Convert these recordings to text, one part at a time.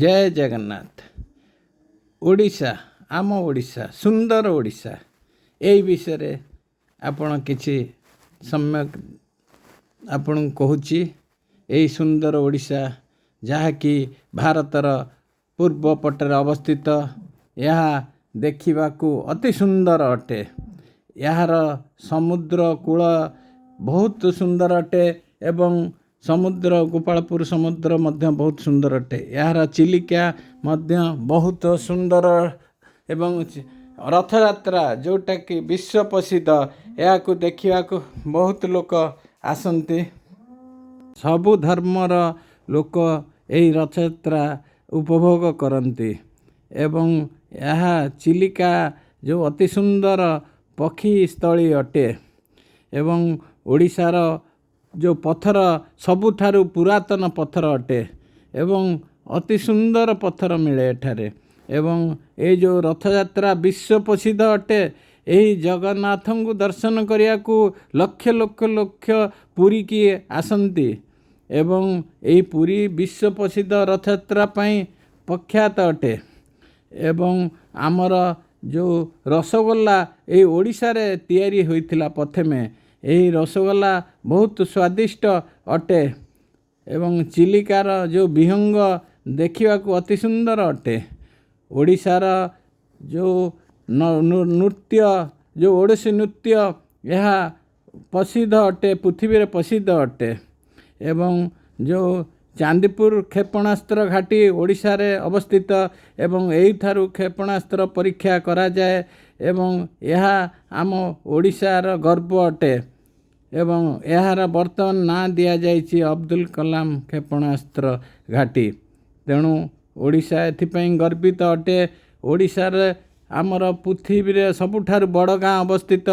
ଜୟ ଜଗନ୍ନାଥ। ଓଡ଼ିଶା, ଆମ ଓଡ଼ିଶା, ସୁନ୍ଦର ଓଡ଼ିଶା, ଏଇ ବିଷୟରେ ଆପଣ କିଛି ସମ୍ୟକ ଆପଣଙ୍କୁ କହୁଛି। ଏହି ସୁନ୍ଦର ଓଡ଼ିଶା, ଯାହାକି ଭାରତର ପୂର୍ବ ପଟରେ ଅବସ୍ଥିତ, ଏହା ଦେଖିବାକୁ ଅତି ସୁନ୍ଦର ଅଟେ। ଏହାର ସମୁଦ୍ର କୂଳ ବହୁତ ସୁନ୍ଦର ଅଟେ ଏବଂ ସମୁଦ୍ର, ଗୋପାଳପୁର ସମୁଦ୍ର ମଧ୍ୟ ବହୁତ ସୁନ୍ଦର ଅଟେ। ଏହାର ଚିଲିକା ମଧ୍ୟ ବହୁତ ସୁନ୍ଦର ଏବଂ ରଥଯାତ୍ରା, ଯେଉଁଟାକି ବିଶ୍ୱ ପ୍ରସିଦ୍ଧ, ଏହାକୁ ଦେଖିବାକୁ ବହୁତ ଲୋକ ଆସନ୍ତି। ସବୁ ଧର୍ମର ଲୋକ ଏହି ରଥଯାତ୍ରା ଉପଭୋଗ କରନ୍ତି ଏବଂ ଏହା ଚିଲିକା ଯେଉଁ ଅତି ସୁନ୍ଦର ପକ୍ଷୀ ସ୍ଥଳୀ ଅଟେ ଏବଂ ଓଡ଼ିଶାର ଯେଉଁ ପଥର ସବୁଠାରୁ ପୁରାତନ ପଥର ଅଟେ ଏବଂ ଅତି ସୁନ୍ଦର ପଥର ମିଳେ ଏଠାରେ। ଏବଂ ଏଇ ଯେଉଁ ରଥଯାତ୍ରା ବିଶ୍ୱ ପ୍ରସିଦ୍ଧ ଅଟେ, ଏହି ଜଗନ୍ନାଥଙ୍କୁ ଦର୍ଶନ କରିବାକୁ ଲକ୍ଷ ଲକ୍ଷ ଲକ୍ଷ ପୁରୀକି ଆସନ୍ତି ଏବଂ ଏହି ପୁରୀ ବିଶ୍ୱ ପ୍ରସିଦ୍ଧ ରଥଯାତ୍ରା ପାଇଁ ପ୍ରଖ୍ୟାତ ଅଟେ। ଏବଂ ଆମର ଯେଉଁ ରସଗୋଲା ଏଇ ଓଡ଼ିଶାରେ ତିଆରି ହୋଇଥିଲା ପ୍ରଥମେ, ଏହି ରସଗୋଲା ବହୁତ ସ୍ୱାଦିଷ୍ଟ ଅଟେ ଏବଂ ଚିଲିକାର ଯେଉଁ ବିହଙ୍ଗ ଦେଖିବାକୁ ଅତି ସୁନ୍ଦର ଅଟେ। ଓଡ଼ିଶାର ଯେଉଁ ନୃତ୍ୟ, ଯେଉଁ ଓଡ଼ିଶୀ ନୃତ୍ୟ, ଏହା ପ୍ରସିଦ୍ଧ ଅଟେ, ପୃଥିବୀରେ ପ୍ରସିଦ୍ଧ ଅଟେ। ଏବଂ ଯେଉଁ ଚାନ୍ଦିପୁର କ୍ଷେପଣାସ୍ତ୍ର ଘାଟି ଓଡ଼ିଶାରେ ଅବସ୍ଥିତ ଏବଂ ଏଇଠାରୁ କ୍ଷେପଣାସ୍ତ୍ର ପରୀକ୍ଷା କରାଯାଏ ଏବଂ ଏହା ଆମ ଓଡ଼ିଶାର ଗର୍ବ ଅଟେ ଏବଂ ଏହାର ବର୍ତ୍ତମାନ ନାଁ ଦିଆଯାଇଛି ଅବଦୁଲ କଲାମ କ୍ଷେପଣାସ୍ତ୍ର ଘାଟି। ତେଣୁ ଓଡ଼ିଶା ଏଥିପାଇଁ ଗର୍ବିତ ଅଟେ। ଓଡ଼ିଶାରେ ଆମର ପୃଥିବୀରେ ସବୁଠାରୁ ବଡ଼ ଗାଁ ଅବସ୍ଥିତ,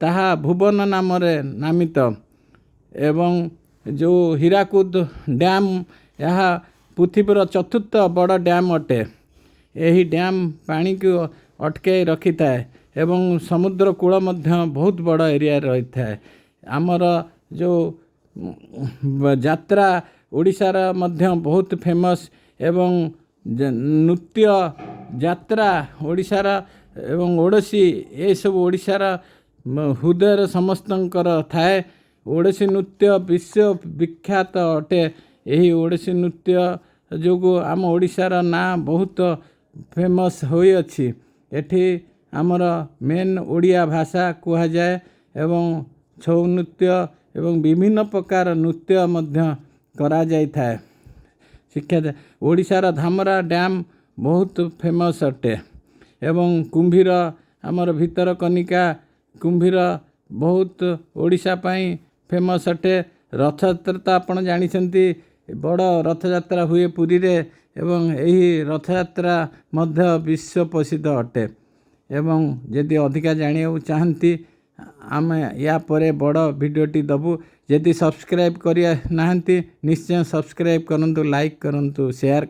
ତାହା ଭୁବନ ନାମରେ ନାମିତ। ଏବଂ ଯେଉଁ ହୀରାକୁଦ ଡ୍ୟାମ୍, ଏହା ପୃଥିବୀର ଚତୁର୍ଥ ବଡ଼ ଡ୍ୟାମ୍ ଅଟେ। ଏହି ଡ୍ୟାମ୍ ପାଣିକୁ ଅଟକାଇ ରଖିଥାଏ ଏବଂ ସମୁଦ୍ର କୂଳ ମଧ୍ୟ ବହୁତ ବଡ଼ ଏରିଆରେ ରହିଥାଏ। ଆମର ଯେଉଁ ଯାତ୍ରା ଓଡ଼ିଶାର ମଧ୍ୟ ବହୁତ ଫେମସ୍ ଏବଂ ନୃତ୍ୟ, ଯାତ୍ରା ଓଡ଼ିଶାର ଏବଂ ଓଡ଼ିଶୀ, ଏସବୁ ଓଡ଼ିଶାର ହୃଦୟରେ ସମସ୍ତଙ୍କର ଥାଏ। ଓଡ଼ିଶୀ ନୃତ୍ୟ ବିଶ୍ୱ ବିଖ୍ୟାତ ଅଟେ। ଏହି ଓଡ଼ିଶୀ ନୃତ୍ୟ ଯୋଗୁଁ ଆମ ଓଡ଼ିଶାର ନାଁ ବହୁତ ଫେମସ୍ ହୋଇଅଛି। ଏଠି ଆମର ମେନ୍ ଓଡ଼ିଆ ଭାଷା କୁହାଯାଏ ଏବଂ ଛଉ ନୃତ୍ୟ ଏବଂ ବିଭିନ୍ନ ପ୍ରକାର ନୃତ୍ୟ ମଧ୍ୟ କରାଯାଇଥାଏ। ଶିକ୍ଷା, ଓଡ଼ିଶାର ଧାମରା ଡ୍ୟାମ୍ ବହୁତ ଫେମସ୍ ଅଟେ ଏବଂ କୁମ୍ଭୀର, ଆମର ଭିତରକନିକା କୁମ୍ଭୀର ବହୁତ ଓଡ଼ିଶା ପାଇଁ ଫେମସ୍ ଅଟେ। ରଥଯାତ୍ରା ତ ଆପଣ ଜାଣିଛନ୍ତି, ବଡ଼ ରଥଯାତ୍ରା ହୁଏ ପୁରୀରେ ଏବଂ ଏହି ରଥଯାତ୍ରା ମଧ୍ୟ ବିଶ୍ୱ ପ୍ରସିଦ୍ଧ ଅଟେ। ଏବଂ ଯଦି ଅଧିକା ଜାଣିବାକୁ ଚାହାନ୍ତି, ଆମେ ୟା ପରେ ବଡ଼ ଭିଡ଼ିଓଟି ଦେବୁ। ଯଦି ସବସ୍କ୍ରାଇବ୍ କରିବା ନାହାନ୍ତି, ନିଶ୍ଚୟ ସବସ୍କ୍ରାଇବ୍ କରନ୍ତୁ, ଲାଇକ୍ କରନ୍ତୁ, ସେୟାର